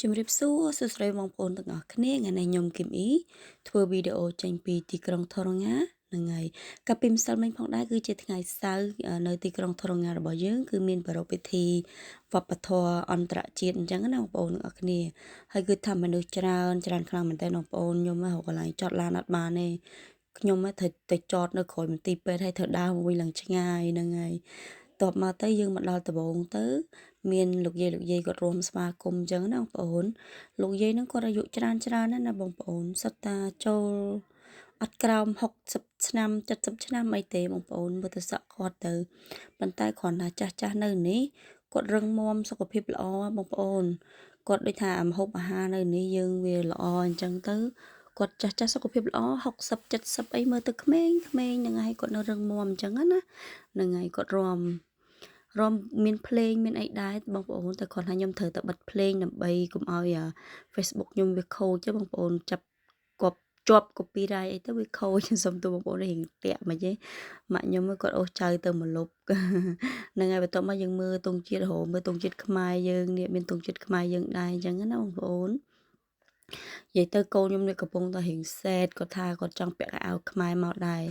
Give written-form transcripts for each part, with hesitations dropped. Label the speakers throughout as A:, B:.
A: ជំរាបសួរសួស្តីបងប្អូនទាំងអស់គ្នាថ្ងៃនេះខ្ញុំគឹមអ៊ីធ្វើវីដេអូចេញពីទីក្រុងថរងាហ្នឹងហើយកាលពីម្សិលមិញផងដែរគឺជាថ្ងៃសៅរ៍នៅទីក្រុងថរងារបស់យើងគឺមានប្រារព្ធពិធីវប្បធម៌អន្តរជាតិអញ្ចឹងណាបងប្អូនទាំងអស់គ្នាហើយគឺថាមនុស្សច្រើនច្រើនខ្លាំងមែនតើបងប្អូនខ្ញុំរកកន្លែងចតឡានអត់បានទេខ្ញុំត្រូវទៅចតនៅក្រោយមន្ទីរពេទ្យហើយត្រូវដើរមកវិញឡើងឆ្ងាយហ្នឹងហើយតបមកទៅយើងមកដល់ដំបូងទៅមានលោកយាយលោកយាយគាត់រួមស្វាគមន៍អញ្ចឹងណាបងប្អូនលោកយាយហ្នឹងគាត់អាយុច្រើនច្រើនណាស់ណាបងប្អូនសុទ្ធតាចូលអត់ក្រោម60ឆ្នាំ70ឆ្នាំអីទេបងប្អូនមើលទៅសក់គាត់ទៅប៉ុន្តែគ្រាន់តែចាស់ចាស់នៅនេះគាត់រឹងមាំសុខភាពល្អបងប្អូនគាត់ដូចថាម្ហូបអាហារនៅនេះយើងវាល្អអញ្ចឹងទៅគាត់ចាស់ចាស់សុខភាពល្អ60 70អីមើលទៅក្មេងក្មេងហ្នឹងហើយគាត់នៅរឹងមាំអញ្ចឹងណាហ្នឹងហើយគាត់រំរំមានភ្លេងមានអីដែរបងប្អូនតែគ្រាន់តែខ្ញុំត្រូវតែបិទភ្លេងដើម្បីកុំឲ្យ Facebook ខ្ញុំវាខូចទេបងប្អូនចាប់គប់ជាប់ copyright អីទៅវាខូចសុំទោសបងប្អូនរៀងតាក់មកទេម៉ាក់ខ្ញុំគាត់អូសចៅទៅមកលុបហ្នឹងហើយបន្ទាប់មកយើងមើលទង់ជាតិរហូមើលទង់ជាតិខ្មែរយើងនេះមានទង់ជាតិខ្មែរយើងដែរអញ្ចឹងណាបងប្អូននិយាយទៅកូនខ្ញុំនេះកំពុងតែរៀងសេតគាត់ថាគាត់ចង់ពាក់កៅអៅខ្មែរមកដែរ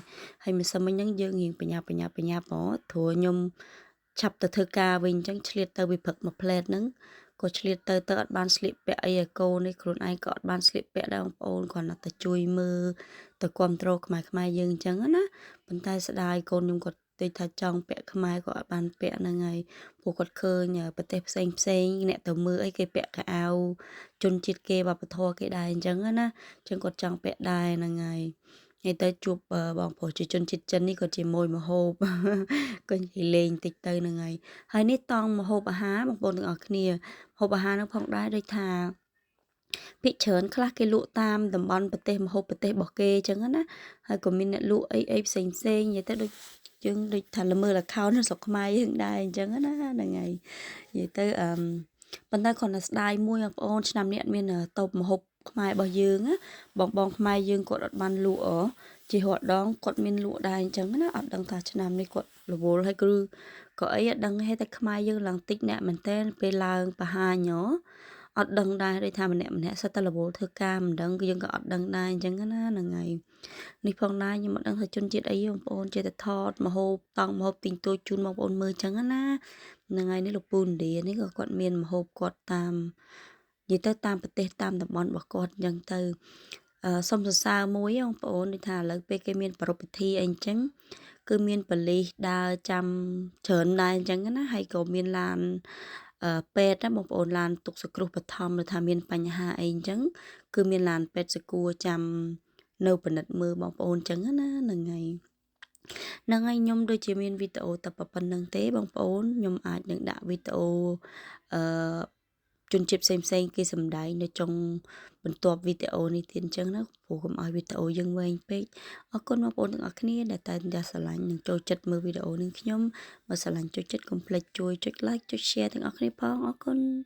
A: ហើយមិនសិនមិញហ្នឹងយើងរៀងបញ្ញាបញ្ញាបញ្ញាព្រោះខ្ញុំឆាប់ទៅធ្វើការវិញអញ្ចឹងឆ្លៀតទៅវិព្រឹកមួយផ្លែតហ្នឹងក៏ឆ្លៀតទៅទៅអត់បានស្លៀកពាក់អីឲ្យកូននេះខ្លួនឯងក៏អត់បានស្លៀកពាក់ដែរបងប្អូនគ្រាន់តែទៅជួយមើលទៅគ្រប់គ្រងខ្មែរខ្មែរយើងអញ្ចឹងណាប៉ុន្តែស្ដាយកូនខ្ញុំគាត់តិចថាចង់ពាក់ខ្មែរក៏អត់បានពាក់ហ្នឹងហើយព្រោះគាត់ឃើញប្រទេសផ្សេងផ្សេងអ្នកទៅមើលអីគេពាក់កៅអៅជនជាតិគេវប្បធម៌គេដែរអញ្ចឹងណាអញ្ចឹងគាត់ចង់ពាក់ដែរហ្នឹងហើយហើយទៅជួបបងប្រុសជាជនជាតិចិននេះក៏ជាមួយមហូបក៏និយាយលេងតិចទៅហ្នឹងហើយហើយនេះតង់មហូបអាហារបងប្អូនទាំងអស់គ្នាហូបអាហារហ្នឹងផងដែរដូចថាភាគច្រើនខ្លះគេលក់តាមតំបន់ប្រទេសមហូបប្រទេសរបស់គេអញ្ចឹងណាហើយក៏មានអ្នកលក់អីអីផ្សេងផ្សេងនិយាយទៅដូចយើងដូចថាល្មើល្ខោននៅស្រុកខ្មែរយើងដែរអញ្ចឹងណាហ្នឹងហើយនិយាយទៅអឺប៉ុន្តែគ្រាន់តែស្ដាយមួយបងប្អូនឆ្នាំនេះអត់មានតូបមហូបខ្មែររបស់យើងណាបងបងខ្មែរយើងគាត់អត់បានលក់ជារាល់ដងគាត់មានលក់ដែរអញ្ចឹងណាអត់ដឹងថាឆ្នាំនេះគាត់រវល់ហើយគឺក៏អីអត់ដឹងទេតែខ្មែរយើងឡើងតិចអ្នកមែនតើពេលឡើងបង្ហាញហ៎អត់ដឹងដែរដូចថាម្នាក់ម្នាក់សិតតែរវល់ធ្វើការមិនដឹងយើងក៏អត់ដឹងដែរអញ្ចឹងណាហ្នឹងហើយនេះផងដែរខ្ញុំមិនដឹងថាជនជាតិអីបងប្អូនចេះតែថតមហូបតង់មហូបទិញទួចជូនបងប្អូនមើលអញ្ចឹងណាហ្នឹងហើយនេះលោកពូឥណ្ឌានេះក៏គាត់មានមហូបគាត់តាមនិយាយទៅតាមប្រទេសតាមតំបន់របស់គាត់អញ្ចឹងទៅសូមសរសើរមួយបងប្អូនដូចថាឥឡូវពេលគេមានប្រារព្ធពិធីអីអញ្ចឹងគឺមានប៉ូលីសដើរចាំច្រើនដែរអញ្ចឹងណាហើយក៏មានឡានពេទ្យណាបងប្អូនឡានទុកសង្គ្រោះបឋមឬថាមានបញ្ហាអីអញ្ចឹងគឺមានឡានពេទ្យសគួរចាំនៅពិនិត្យមើលបងប្អូនអញ្ចឹងណាហ្នឹងហើយហ្នឹងហើយខ្ញុំដូចជាមានវីដេអូតែប៉ុណ្្នឹងទេបងប្អូនខ្ញុំអាចនឹងដាក់វីដេអូអឺជនជាតិផ្សេងផ្សេងគេសម្ដែងនៅចុងបន្ទាប់វីដេអូនេះទៀតអញ្ចឹងណាព្រោះកុំឲ្យវីដេអូយើងវែងពេកអរគុណបងប្អូនទាំងអស់គ្នាដែលតែងតែស្រឡាញ់និងចូលចិត្តមើលវីដេអូនេះខ្ញុំបើស្រឡាញ់ចូលចិត្តកុំភ្លេចជួយចុច like ចុច share ទាំងអស់គ្នាផងអរគុណ។